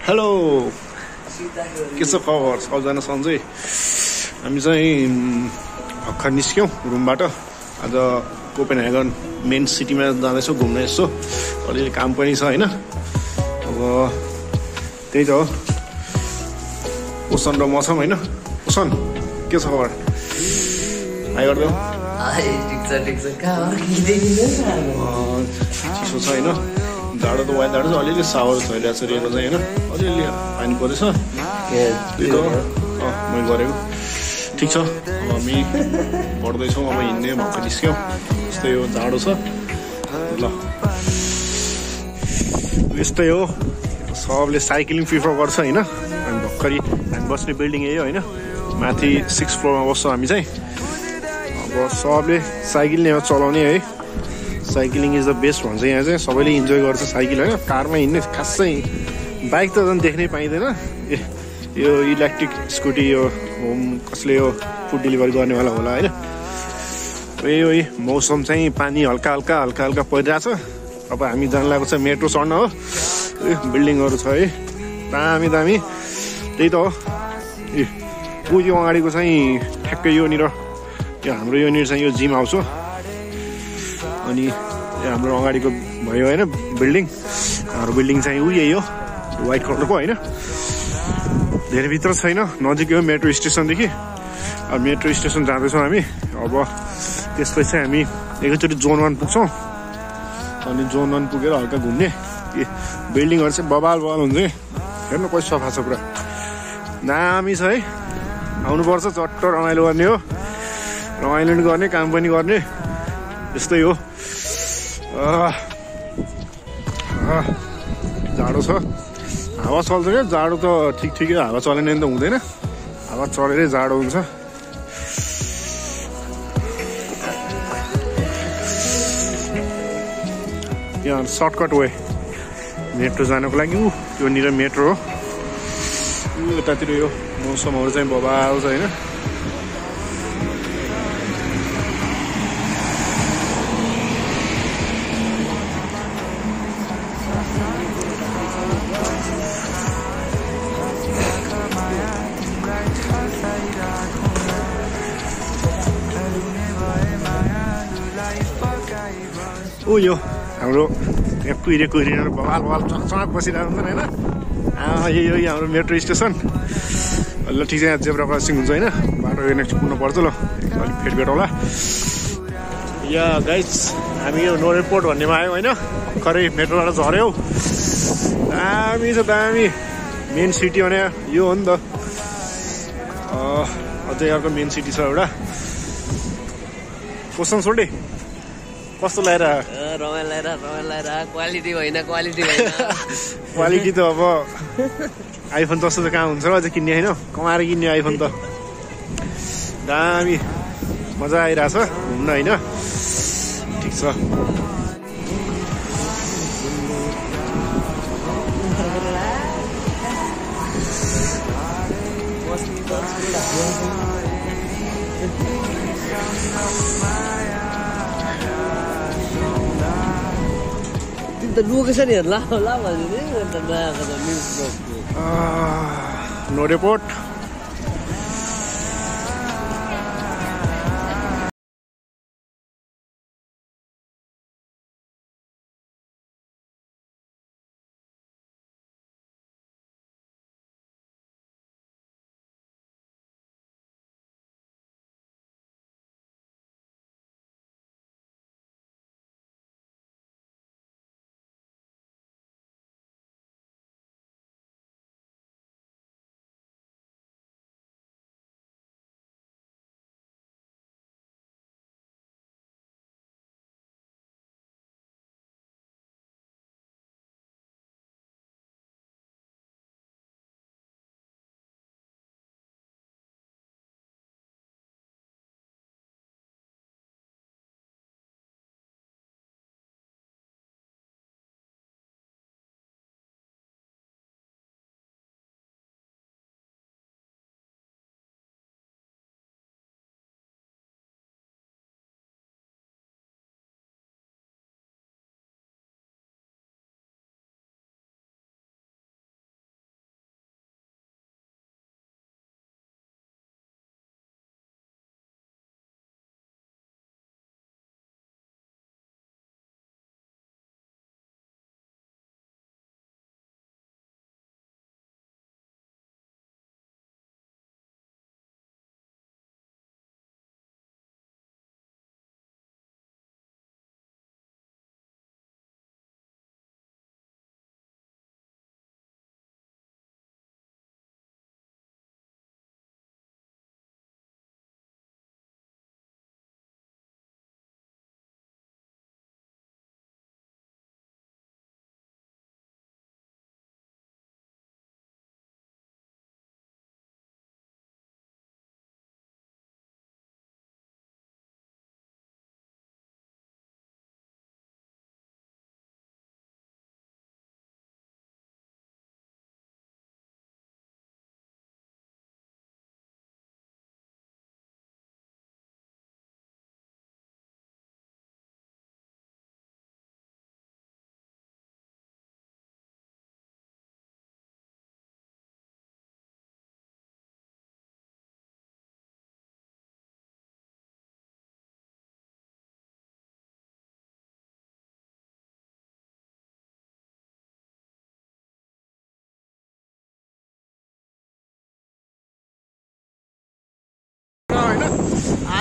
hello के छ खबर सबजना सन्चै हामी चाहिँ भर्खर निस्क्यौँ रुमबाट आज कोपेनहेगन मेन सिटीमा जाँदैछौँ घुम्न यसो अलिअलि काम पनि छ होइन अब त्यही त हो ओसन र म छौँ होइन ओसन के छ खबर हाई गरिदेऊ चिसो छ होइन जाडो त वेदर चाहिँ अलिअलि सावर भइरहेको छ रेनो चाहिँ होइन अलिअलि पानी परेछ त्यही त मैले गरेको ठिक छ अब हामी बढ्दैछौँ अब हिँड्ने भर्खर निस्क्यौँ यस्तै हो जाडो छ ल यस्तै हो सबले साइक्लिङ प्रिफर गर्छ होइन अनि भर्खरै हामी बस्ने बिल्डिङ यही होइन माथि 6th फ्लोरमा बस्छौँ हामी चाहिँ अब सबले साइकल नै चलाउने है साइक्लिङ इज द बेस्ट भन्छ यहाँ चाहिँ सबैले इन्जोय गर्छ साइकल होइन कारमा हिँड्ने खासै बाइक त झन् देख्नै पाइँदैन यो इलेक्ट्रिक स्कुटी यो होम कसले यो फुड डेलिभरी गर्नेवाला होला होइन यही मौसम चाहिँ पानी हल्का हल्का परिरहेछ अब हामी जान लागेको छ मेट्रो चढ्न हो बिल्डिङहरू छ है दामी त्यही त हो यो अगाडिको चाहिँ ठ्याक्कै योनिर यो हाम्रो योनिर चाहिँ यो जिम हाउस हो अनि हाम्रो अगाडिको भयो होइन बिल्डिङ हाम्रो बिल्डिङ चाहिँ यही हो व्हाइट कलरको होइन धेरै भित्र छैन नजिकै हो मेट्रो स्टेसनदेखि अब मेट्रो स्टेसन जाँदैछौँ हामी अब त्यसपछि चाहिँ हामी एकैचोटि जोन 1 पुग्छौँ अनि जोन 1 पुगेर हल्का घुम्ने बिल्डिङहरू चाहिँ बबाल हुन्छ हेर्नु कति सफा छ पुरा दामी छ है आउनुपर्छ चट्ट रमाइलो गर्ने हो रमाइलो पनि गर्ने काम पनि गर्ने यस्तै हो जाडो छ हावा चल्छ क्या जाडो त ठिकै हावा चलेन नि त हुँदैन हावा चलेरै जाडो हुन्छ यहाँ सर्टकट वे मेट्रो जानको लागि योनिर मेट्रो हो यतातिर यो मौसमहरू चाहिँ बबाल छ होइन यो हाम्रो यहाँ कुहिरेर बवाल चकचक बसिरहेको हुन्छ होइन यही हाम्रो मेट्रो स्टेसन ल ठिक छ यहाँ जेब्रा क्रसिङ हुन्छ होइन बाटो नेक्स्ट पुग्नुपर्छ ल अलिक फेटबेट होला या गाइज हामी यो नो एयरपोर्ट भन्नेमा आयो होइन भर्खरै मेट्रोबाट झऱ्यौ दामी छ दामी मेन सिटी भने यो हो नि त अझै अर्को मेन सिटी छ एउटा क्वेसन सोल्डे कस्तो लगाएर क्वालिटी होइन क्वालिटी त अब आइफोन जस्तो त कहाँ हुन्छ र अझै किन्ने होइन कमाएर किन्ने आइफोन त दामी मजा आइरहेछ घुम्न होइन ठिक छ लोकेसन हेर्नु नो रिपोर्ट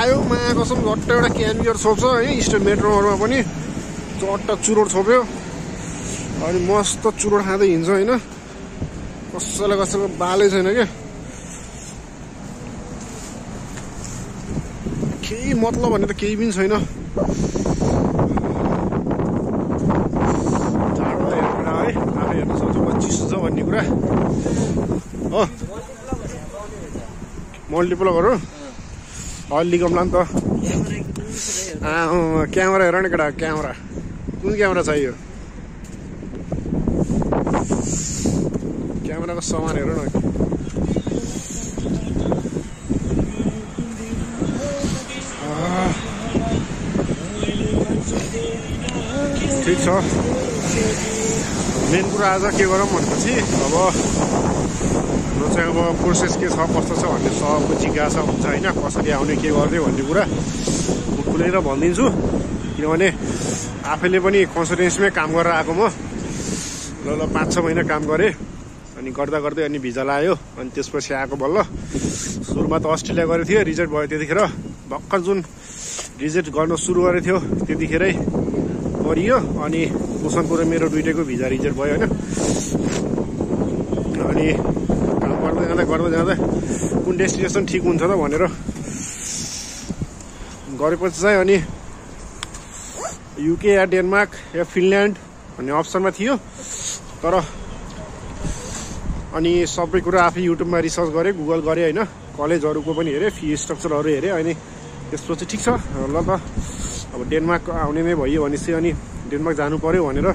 आयो मा कसम झट्ट एउटा क्यानभियर छोप्छ है स्टेट मेट्रोहरूमा पनि चट्ट चुरोट छोप्यो अनि मस्त चुरोट खाँदै हिँड्छ होइन कसैलाई कसैको बालै छैन क्या केही मतलब भन्ने त केही पनि छैन जाडो हेरेर है आफै हेर्न सक्छु म चिसो छ भन्ने कुरा हो मल्टिप्लकहरू अलि गम्ला नि त क्यामेरा हेर न केटा क्यामेरा कुन क्यामेरा चाहियो क्यामेराको सामान हेर न ठिक छ मेन कुरा आज के गरौँ भनेपछि अब हाम्रो चाहिँ अब प्रोसेस के छ कस्तो छ भन्ने सबको जिज्ञासा हुन्छ होइन कसरी आउने के गर्ने भन्ने कुरा खुलेर भनिदिन्छु किनभने आफैले पनि कन्सल्टेन्सीमै काम गरेर आएको म ल 5-6 महिना काम गरेँ अनि गर्दा गर्दै अनि भिजा लाग्यो अनि त्यसपछि आएको बल्ल सुरुमा त अस्ट्रेलिया गरेको थियो रिजेक्ट भयो त्यतिखेर भर्खर जुन रिजेक्ट गर्न सुरु गरेको थियो त्यतिखेरै गरियो अनि पोसनको र मेरो दुइटैको भिजा रिजेक्ट भयो होइन अनि काम गर्दै जाँदा कुन डेस्टिनेसन ठिक हुन्छ त भनेर गरेपछि चाहिँ अनि युके या डेनमार्क या फिनल्यान्ड भन्ने अप्सनमा थियो तर अनि सबै कुरा आफै युट्युबमा रिसर्च गरेँ गुगल गरेँ होइन कलेजहरूको पनि हेरेँ फी स्ट्रक्चरहरू हेरेँ अनि त्यसपछि ठिक छ ल त अब डेनमार्क आउने नै भयो भनेपछि अनि डेनमार्क जानु पर्यो भनेर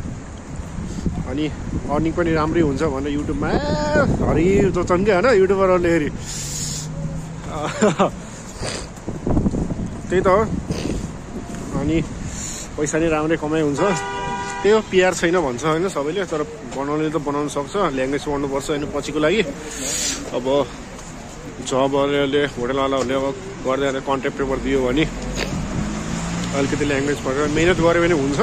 अनि अर्निङ पनि राम्रै हुन्छ भनेर युट्युबमा हरि जोचन् क्या होइन युट्युबरहरूले हेरी त्यही त हो अनि पैसा नि राम्रै कमाइ हुन्छ त्यही हो पिआर छैन भन्छ होइन सबैले तर बनाउनेले त बनाउन सक्छ ल्याङ्ग्वेज पढ्नुपर्छ होइन पछिको लागि अब जबहरूले होटलवालाहरूले अब गर्दै जाँदा कन्ट्याक्ट पेपर दियो भने अलिकति ल्याङ्ग्वेज पढेर मिहिनेत गऱ्यो भने हुन्छ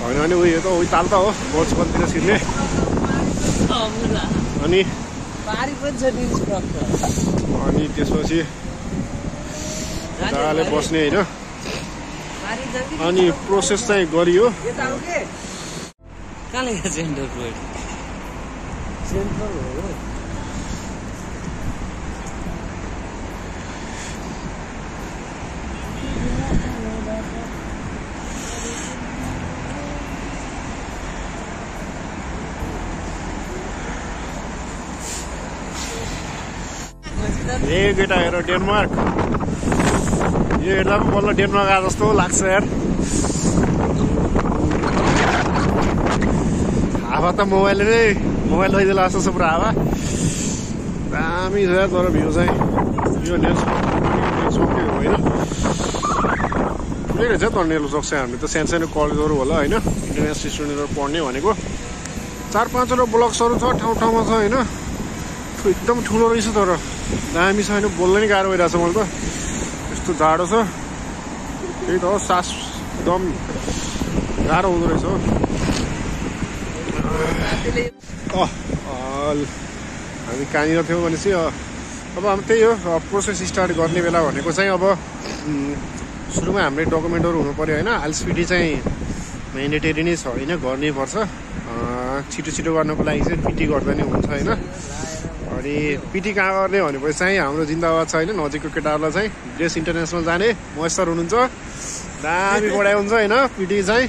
होइन भने उयो त उही ताल त हो बचपनतिर सिर्ने अनि त्यसपछि जग्गाले बस्ने होइन अनि प्रोसेस चाहिँ गरियो ए केटा हेर डेनमार्क यो हेर्दा पनि बल्ल डेनमार्क आए जस्तो लाग्छ यार हावा त मोबाइल लैदिला जस्तो छ पुरा हावा दामी छ यार तर भ्यू चाहिँ यो नेल्सोकै हो होइन ठुलै रहेछ तर नेल्सोक चाहिँ हामी त सानो सानो कलेजहरू होला होइन इन्टरनेसनल स्टुडेन्टहरू पढ्ने भनेको 4-5वटा ब्लक्सहरू छ ठाउँ ठाउँमा छ होइन एकदम ठुलो रहेछ तर दामी छ होइन बोल्न नि गाह्रो भइरहेछ मलाई त यस्तो जाडो छ त्यही त हो सास एकदम गाह्रो हुँदो रहेछ हो हामी कहाँनिर थियौँ भनेपछि अब हामी त्यही हो प्रोसेस स्टार्ट गर्ने बेला भनेको चाहिँ अब सुरुमा हाम्रै डकुमेन्टहरू हुनु पऱ्यो होइन आइएलटिएस चाहिँ म्यान्डेटरी नै छ होइन गर्नै पर्छ छिटो गर्नको लागि चाहिँ पिटी गर्दा नि हुन्छ होइन अनि पिटी कहाँ गर्ने भनेपछि चाहिँ हाम्रो जिन्दाबाद छ होइन नजिकको केटाहरूलाई चाहिँ ड्रेस इन्टरनेसनल जाने महेश्वर हुनुहुन्छ दामी बढाइ हुन्छ होइन पिटी चाहिँ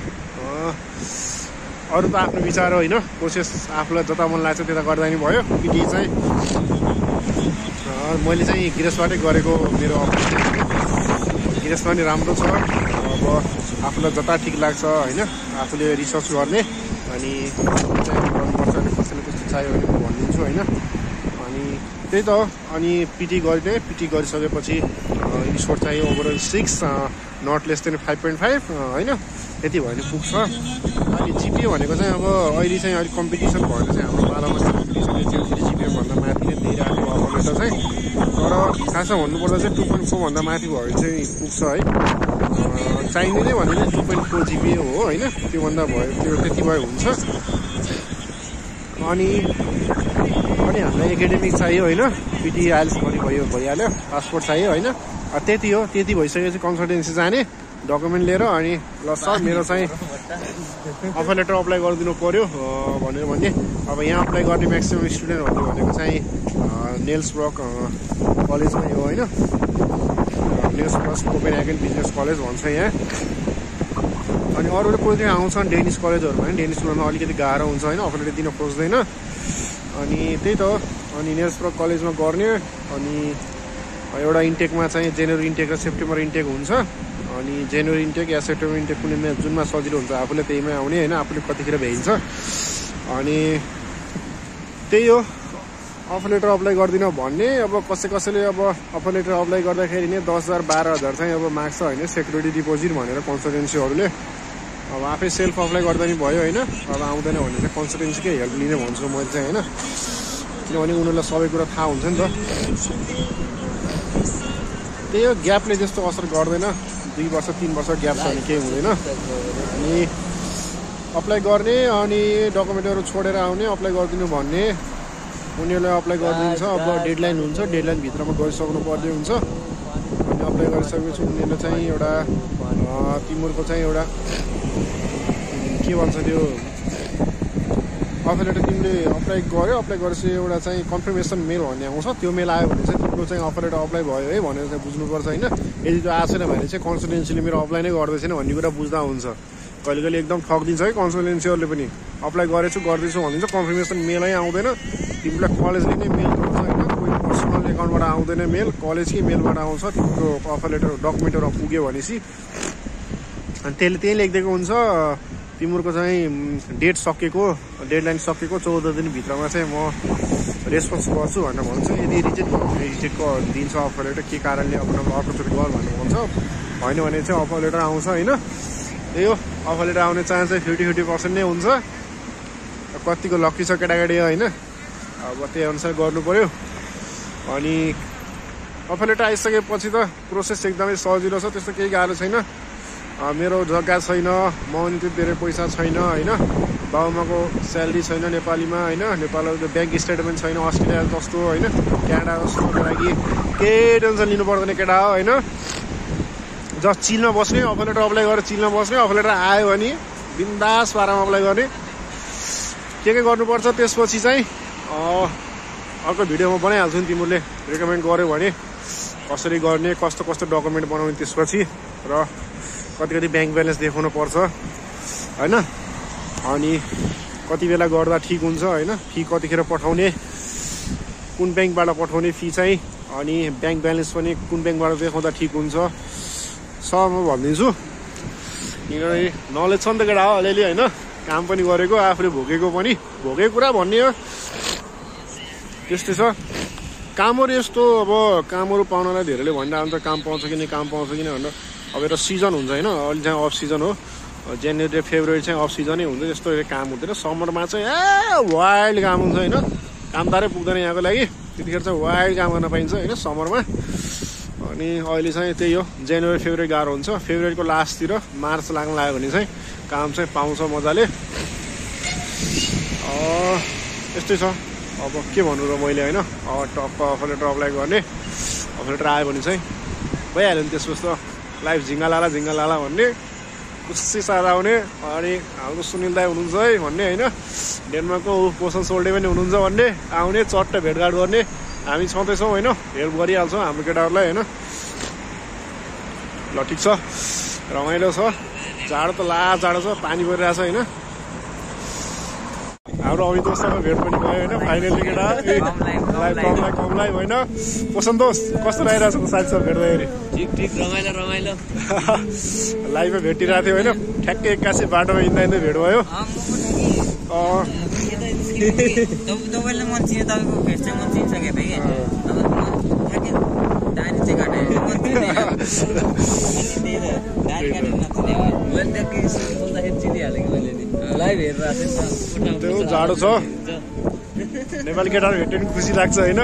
अरू त आफ्नो विचार हो होइन प्रोसेस आफूलाई जता मन लाग्छ त्यता गर्दा नि भयो पिटी चाहिँ मैले चाहिँ गिरेसबाटै गरेको मेरो गिरेसमा नि राम्रो छ अब आफूलाई जता ठिक लाग्छ होइन आफूले रिसर्च गर्ने अनि गर्नुपर्छ अनि कसैले त्यस्तो चाहियो भने म भनिदिन्छु होइन अनि त्यही त हो अनि पिटी गरिदिएँ पिटी गरिसकेपछि स्कोर चाहिँ ओभरअल 6 नट लेस देन 5.5 होइन त्यति भयो भने पुग्छ अनि जिपिए भनेको चाहिँ अब अहिले चाहिँ अलिक कम्पिटिसन भएर चाहिँ हाम्रो पालामा चाहिँ कम्पिटिसनले जिपिएभन्दा माथि नै दिइरहेको अब त चाहिँ तर खासमा भन्नुपर्दा चाहिँ 2.4 भन्दा माथि भयो भने चाहिँ पुग्छ है चाहिने नै भने 2.4 जिपिए हो होइन त्योभन्दा भयो त्यति भयो हुन्छ अनि हामीलाई एकाडेमिक चाहियो होइन पिटी आइएल्स पनि भइहाल्यो पासपोर्ट चाहियो होइन त्यति हो त्यति भइसकेपछि कन्सल्टेन्सी जाने डकुमेन्ट लिएर अनि ल सर मेरो चाहिँ अफर लेटर अप्लाई गरिदिनु पर्यो भनेर भन्ने अब यहाँ अप्लाई गर्ने म्याक्सिमम् स्टुडेन्टहरूले भनेको चाहिँ नेल्सब्रक कलेजमा हो होइन नेल्सब्रक कोपेनहेगन बिजनेस कलेज भन्छ यहाँ अनि अरूले कोही चाहिँ आउँछन् डेनिस कलेजहरू भने डेनिसमा अलिकति गाह्रो हुन्छ होइन अफर लेटर दिन खोज्दैन अनि त्यही त हो अनि नेल्सब्रक कलेजमा गर्ने अनि एउटा इन्टेकमा चाहिँ जनवरी इन्टेक र सेप्टेम्बर इन्टेक हुन्छ अनि जनवरी इन्टेक या सेप्टेम्बर इन्टेक कुनै जुनमा सजिलो हुन्छ आफूले त्यहीमा आउने होइन आफूले कतिखेर भ्याइन्छ अनि त्यही हो अफर लेटर अप्लाई गरिदिन भन्ने अब कसैले अब अफर लेटर अप्लाई गर्दाखेरि नै 10,000 12,000 चाहिँ अब माग्छ होइन सेक्युरिटी डिपोजिट भनेर कन्सल्टेन्सीहरूले अब आफै सेल्फ अप्लाई गर्दा नि भयो होइन अब आउँदैन भने चाहिँ कन्सल्टेन्सीकै हेल्प लिने भन्छु मैले चाहिँ होइन किनभने उनीहरूलाई सबै कुरा थाहा हुन्छ नि त त्यही हो ग्यापले जस्तो असर गर्दैन 2 वर्ष 3 वर्ष ग्याप छ भने केही हुँदैन अनि अप्लाई गर्ने अनि डकुमेन्टहरू छोडेर आउने अप्लाई गरिदिनु भन्ने उनीहरूले अप्लाई गरिदिन्छ अब डेडलाइन हुन्छ डेडलाइनभित्रमा गरिसक्नु पर्ने हुन्छ अनि अप्लाई गरिसकेपछि उनीहरूले चाहिँ एउटा तिम्रो चाहिँ एउटा के भन्छ त्यो अफर लेटर तिमीले अप्लाई गरेपछि एउटा चाहिँ कन्फर्मेसन मेल भन्ने आउँछ त्यो मेल आयो भने चाहिँ तिम्रो चाहिँ अफर लेटर अप्लाई भयो है भनेर चाहिँ बुझ्नुपर्छ होइन यदि त्यो आएको छैन भने चाहिँ कन्सल्टेन्सीले मेरो अप्लाई नै गर्दैछैन भन्ने कुरा बुझ्दा हुन्छ कहिले कहिले एकदम ठगिदिन्छ है कन्सल्टेन्सीहरूले पनि अप्लाई गरेछु गर्दैछु भनिदिन्छ कन्फर्मेसन मेलै आउँदैन तिमीलाई कलेजले नै मेल गर्छ होइन कोही पर्सनल एकाउन्टबाट आउँदैन मेल कलेजकै मेलबाट आउँछ तिम्रो अफर लेटर डकुमेन्टहरू पुग्यो भनेपछि अनि त्यसले त्यही लेखिदिएको हुन्छ तिम्रो चाहिँ डेट सकेको डेडलाइन सकेको 14 दिनभित्रमा चाहिँ म रेस्पोन्स गर्छु भनेर भन्छ यदि रिजेक्टको दिन्छ अफर लेटर के कारणले अब अर्कोचोटि गर भनेर भन्छ होइन भने चाहिँ अफर लेटर आउँछ होइन त्यही हो अफर लेटर आउने चान्स चाहिँ 50% नै हुन्छ कतिको लक्की छ केटाकेटी होइन अब त्यही अनुसार गर्नु पर्यो अनि अफर लेटर आइसकेपछि त प्रोसेस एकदमै सजिलो छ त्यस्तो केही गाह्रो छैन मेरो जग्गा छैन मनी त्यति धेरै पैसा छैन होइन बाबुआमाको स्यालेरी छैन नेपालीमा होइन नेपालको ब्याङ्क स्टेटमेन्ट छैन अस्ट्रेलिया जस्तो होइन क्यानाडा जस्तोको लागि केही टेन्सन लिनु पर्दैन केटा हो होइन जस्ट चिलमा बस्ने अफर लेटर अप्लाई गरेर चिलमा बस्ने अफर लेटर आयो भने बिन्दास पारामा अप्लाई गर्ने के गर्नुपर्छ त्यसपछि चाहिँ अर्को भिडियोमा बनाइहाल्छु नि तिमीहरूले रिकमेन्ड गर्यो भने कसरी गर्ने कस्तो कस्तो डकुमेन्ट बनाउने त्यसपछि र कति ब्याङ्क ब्यालेन्स देखाउनु पर्छ होइन अनि कति बेला गर्दा ठिक हुन्छ होइन फी कतिखेर पठाउने कुन ब्याङ्कबाट पठाउने फी चाहिँ अनि ब्याङ्क ब्यालेन्स पनि कुन ब्याङ्कबाट देखाउँदा ठिक हुन्छ सब म भनिदिन्छु किनभने नलेज छ नि त केटा हो अलिअलि होइन काम पनि गरेको आफूले भोगेको कुरा भन्ने हो त्यस्तै छ कामहरू यस्तो अब कामहरू पाउनलाई धेरैले भनिरहन्छ काम पाउँछ कि भनेर अब एउटा सिजन हुन्छ होइन अहिले चाहिँ अफ सिजन हो जनवरी फेब्रुअरी चाहिँ अफ सिजनै हुन्छ त्यस्तो काम हुँदैन समरमा चाहिँ वाइल्ड काम हुन्छ होइन कामदारै पुग्दैन यहाँको लागि त्यतिखेर चाहिँ वाइल्ड काम गर्न पाइन्छ होइन समरमा अनि अहिले चाहिँ त्यही हो जनवरी फेब्रुअरी गाह्रो हुन्छ फेब्रुअरीको लास्टतिर मार्च लाग्न लाग्यो भने चाहिँ काम चाहिँ पाउँछ मजाले यस्तै छ अब के भन्नु र मैले होइन टक्क अफर लेटर अप्लाई गर्ने अफर लेटर आयो भने चाहिँ भइहाल्यो नि त्यसपछि त लाइफ झिङ्गा लाला भन्ने खुसी साथ आउने अनि हाम्रो सुनिल दाई हुनुहुन्छ है भन्ने होइन डेनमार्कको पोषण सोल्डे पनि हुनुहुन्छ भन्ने आउने चट्ट भेटघाट गर्ने हामी छँदैछौँ होइन हेल्प गरिहाल्छौँ हाम्रो केटाहरूलाई होइन ल ठिक छ रमाइलो छ जाडो त जाडो छ पानी परिरहेछ होइन हाम्रो अमितोषसँग भेट पनि भयो होइन फाइनली केटा कमलाई होइन पोषण दोष कस्तो लागिरहेको छ साथीसँग भेट्दाखेरि ठिक रमाइलो लाइभमा भेटिरहेको थियो होइन ठ्याक्कै 81 बाटोमा हिँड्दा भेट भयो तपाईँले मन चिने तपाईँको फेस चाहिँ मन चिनिसकेको थिएँ कि अब ठ्याक्कै दानी चाहिँ काटेको दानी काटेको नचिने मैले ट्याक्कै बोल्दाखेरि चिनिहालेँ कि मैले नि लाइभ हेरेर त्यो जाडो छ नेपाली केटाहरू भेट्यो नि खुसी लाग्छ होइन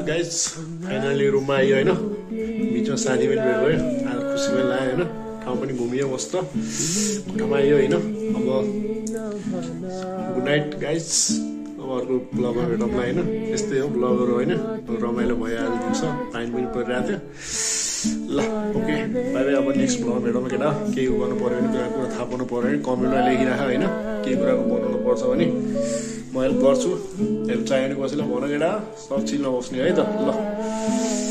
गाइज फाइनली रुममा आयो होइन बिचमा साथी पनि भेट भयो आज खुसी पनि लाग्यो होइन ठाउँ पनि घुमियो मस्त ठाउँमा आयो होइन अब गुड नाइट गाइज अब अर्को ब्लगमा भेटौँला होइन यस्तै हो ब्लगहरू होइन रमाइलो भइहाल्यो दिउँसो पानी पनि परिरहेको थियो ल ओके बाई बाई अब नेक्स्ट ब्लगमा भेटौँ केटा केही गर्नु पऱ्यो भने कुरा थाहा पाउनु पऱ्यो भने कमेन्टमा लेखिराख होइन केही कुराको बनाउनु पर्छ भने म हेल्प गर्छु हेल्प चाहियो भने कसैलाई भन केटा सब चिज नबस्ने है त ल